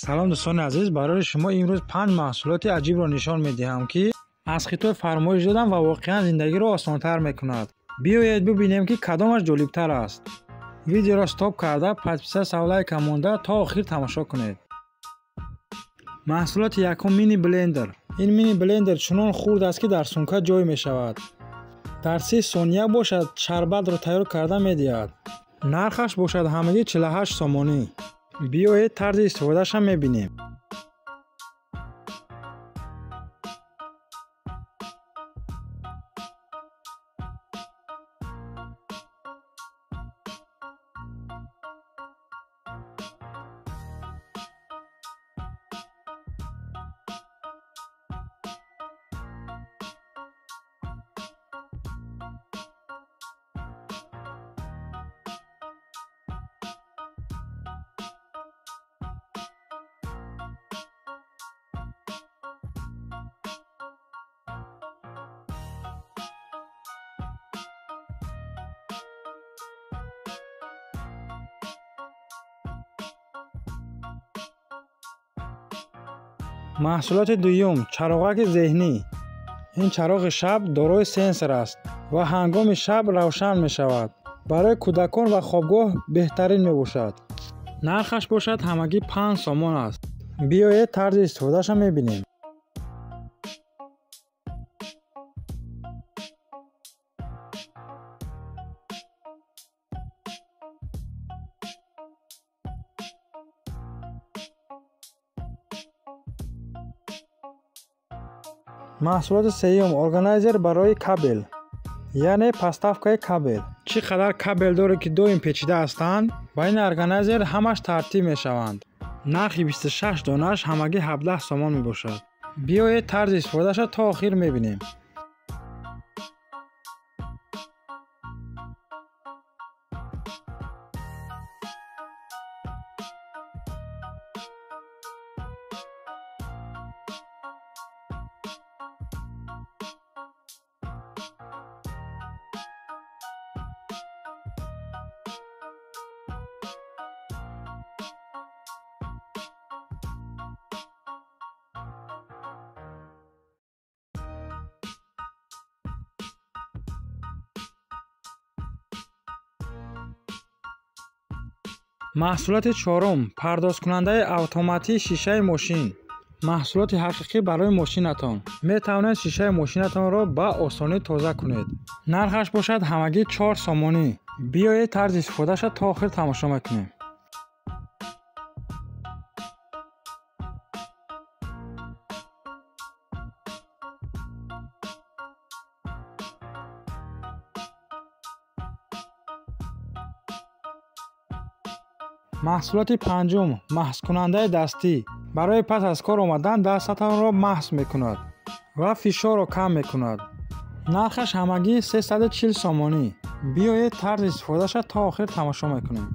Салом дӯстони азиз, барои шумо имрӯз 5 маҳсулоти аҷибро нишон медиҳам, ки аз Хитой фармоиш додам ва воқеан зиндагиро осонтар мекунад. Биёед бибинем, ки кадомаш ҷолибтар аст. Видеоро стоп карда, подписаться, лайка монда то охир тамошо кунед. Маҳсулоти якум мини блендер. Ин мини блендер чунон хурд аст, ки дар сумка ҷой мешавад. Дар 30 сония бошад шарбатро тайёр карда медиҳад. Нархаш бошад ҳамагӣ 48 сомонӣ. Биёед тарзи истифодаашам мебинем. Маҳсулоти дуюм чароғаки зеҳнӣ. Ин чароғи шаб дорои сенсор аст ва ҳангоми шаб равшан мешавад. Барои кӯдакон ва хобгоҳ беҳтарин мебошад. Нархаш бошад ҳамагӣ 5 сомон аст. Биёед тарзи истифодаашро мебинем. Маҳсулоти сеюм органайзер барои кабел, яъне поставкаи кабел. Чӣ қадар кабел доред, ки доим печида ҳастанд, ба ин органайзер ҳамаш тартиб мешаванд. Нархи 26 донааш ҳамагӣ 17 сомон мебошад. Биёед тарзи истифодаашро то охир мебинем. Маҳсулоти чорум пардозкунандаи автоматии шишаи мошин. Маҳсулоти ҳақиқӣ барои мошинатон. Метавонед шишаи мошинатонро ба осонӣ тоза кунед. Нархаш бошад ҳамагӣ 4 сомонӣ. Биёед тарзи истифодаашро то охир тамошо мекунем. Маҳсулоти панҷум маҳзкунандаи дастӣ. Барои пас аз кор омадан дастатонро маҳз мекунад ва фишорро кам мекунад. Нархаш ҳамагӣ 340 сомонӣ. Биёед тарзи истифодаашро то охир тамошо мекунем.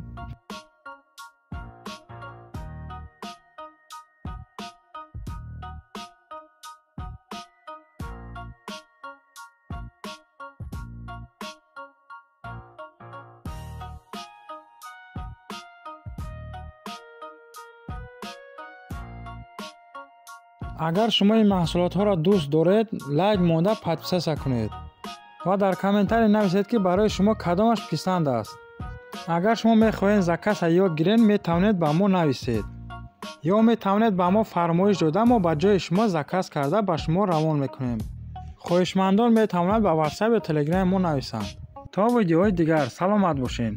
Агар шумо ин маҳсулотҳоро дӯст доред, лайк монда подписаться кунед ва дар комментарий нависед, ки барои шумо кадомаш писанд аст. Агар шумо мехоҳед заказа ёд гиред, метавонед ба мо нависед ё метавонед ба мо фармоиш дода, мо ба ҷои шумо заказ карда ба шумо равон мекунем. Хоҳишмандон метавонанд ба WhatsApp ё Telegram мо нависанд. То видеоҳои дигар саломат бошед.